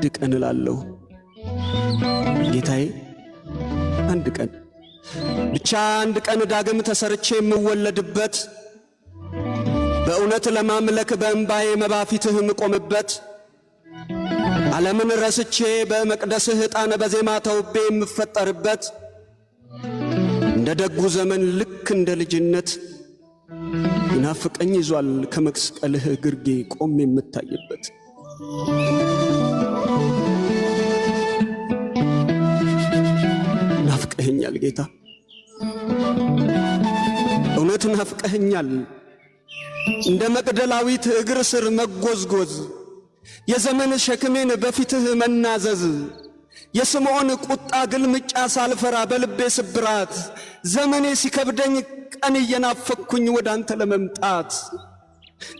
አንድ ቀን እላለሁ ጌታዬ፣ አንድ ቀን ብቻ፣ አንድ ቀን ዳግም ተሰርቼ የምወለድበት፣ በእውነት ለማምለክ በእምባዬ መባ ፊትህ የምቆምበት፣ ዓለምን ረስቼ በመቅደስህ ዕጣን በዜማ ተውቤ የምፈጠርበት፣ እንደ ደጉ ዘመን ልክ እንደ ልጅነት ይናፍቀኝ ይዟል ከመስቀልህ ግርጌ ቆሜ የምታይበት። ናፍቀኸኛል ጌታ፣ እውነት ናፍቀኸኛል። እንደ መቅደላዊት እግር ስር መጎዝጎዝ፣ የዘመን ሸክሜን በፊትህ መናዘዝ፣ የስምዖን ቁጣ ግልምጫ ሳልፈራ በልቤ ስብራት፣ ዘመኔ ሲከብደኝ ቀን እየናፈቅኩኝ ወደ አንተ ለመምጣት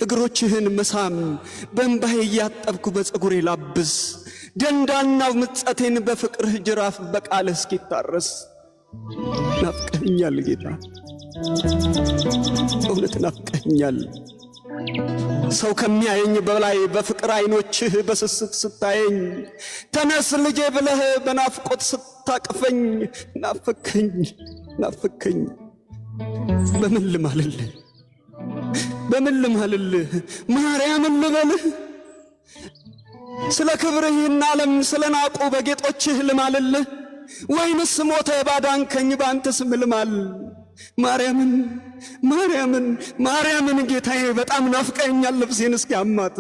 እግሮችህን መሳም፣ በእንባዬ እያጠብኩ በፀጉሬ ላብስ፣ ደንዳናው ምጸቴን በፍቅርህ ጅራፍ በቃልህ እስኪታረስ። ናፍቀኸኛል ጌታ፣ እውነት ናፍቀኸኛል። ሰው ከሚያየኝ በላይ በፍቅር አይኖችህ በስስት ስታየኝ፣ ተነስ ልጄ ብለህ በናፍቆት ስታቅፈኝ ናፈከኝ፣ ናፈከኝ። በምን ልማልልህ? በምን ልማልልህ? ማርያምን ልበልህ? ስለ ክብርህ ይህን ዓለም ስለ ናቁ በጌጦችህ ልማልልህ? ወይንስ ሞተ ባዳንከኝ በአንተ ስም ልማል? ማርያምን፣ ማርያምን፣ ማርያምን ጌታዬ፣ በጣም ናፍቀኸኛል። ነፍሴን እስኪያማት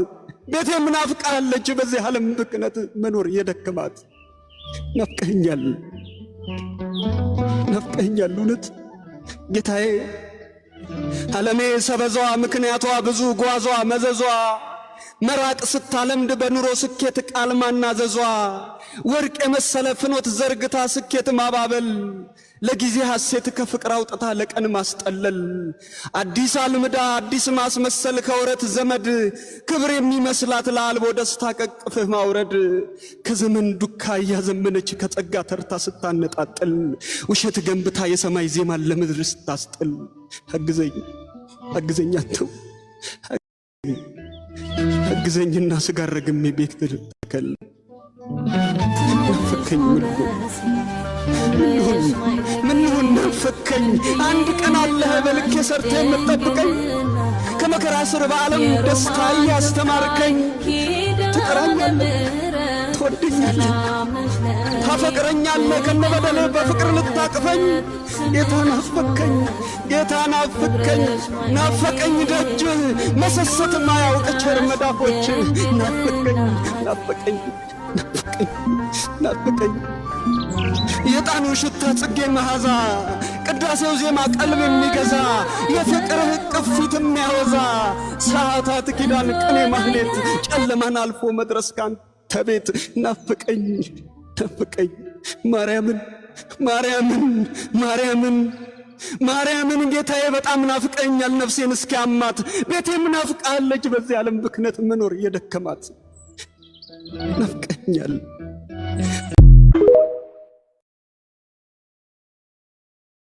ቤቴም ናፍቃለች። በዚህ ዓለም ብክነት መኖር የደከማት ናፍቀኸኛል፣ ናፍቀኸኛል። እውነት ጌታዬ፣ ዓለሜ ሰበዟ ምክንያቷ ብዙ ጓዟ መዘዟ፣ መራቅ ስታለምድ በኑሮ ስኬት ቃል ማናዘዟ፣ ወርቅ የመሰለ ፍኖት ዘርግታ ስኬት ማባበል፣ ለጊዜ ሐሴት ከፍቅር አውጥታ ለቀን ማስጠለል፣ አዲስ አልምዳ አዲስ ማስመሰል፣ ከወረት ዘመድ ክብር የሚመስላት ለአልቦ ደስታ ቀቅፍህ ማውረድ፣ ከዘመን ዱካ እያዘመነች ከጸጋ ተርታ ስታነጣጥል፣ ውሸት ገንብታ የሰማይ ዜማን ለምድር ስታስጥል፣ አግዘኝ፣ አግዘኝ፣ አንተው አግዘኝና ስጋ ረግሜ ቤት ልተከል። ናፈከኝ። ምን ልሁን? ምን ልሁን? ምን ልሁን? ናፈከኝ። አንድ ቀን አለህ በልኬ ሰርተህ የምትጠብቀኝ፣ ከመከራ ስር በዓለም ደስታ እያስተማርከኝ። ትጠራኛለህ፣ ትወደኛለህ፣ ታፈቅረኛለህ፣ ከነበደሌ በፍቅር ልታቅፈኝ። ጌታ ናፈከኝ፣ ጌታ ናፈከኝ፣ ናፈቀኝ ደጅህ፣ መሰሰት ማያውቅ ቸር መዳፎችህ። ናፈቀኝ፣ ናፈቀኝ፣ ናፈቀኝ፣ ናፈቀኝ። የጣኑ ሽታ ጽጌ መዓዛ፣ ቅዳሴው ዜማ ቀልብ የሚገዛ፣ የፍቅርህ እቅፍ ፊት የሚያወዛ፣ ሰዓታት ኪዳን ቅኔ ማህሌት፣ ጨለማን አልፎ መድረስ ካንተ ቤት። ናፍቀኝ፣ ናፍቀኝ። ማርያምን፣ ማርያምን፣ ማርያምን፣ ማርያምን ጌታዬ፣ በጣም ናፍቀኛል። ነፍሴን እስኪያማት ቤቴም ናፍቃለች። በዚህ ዓለም ብክነት መኖር እየደከማት ናፍቀኛል።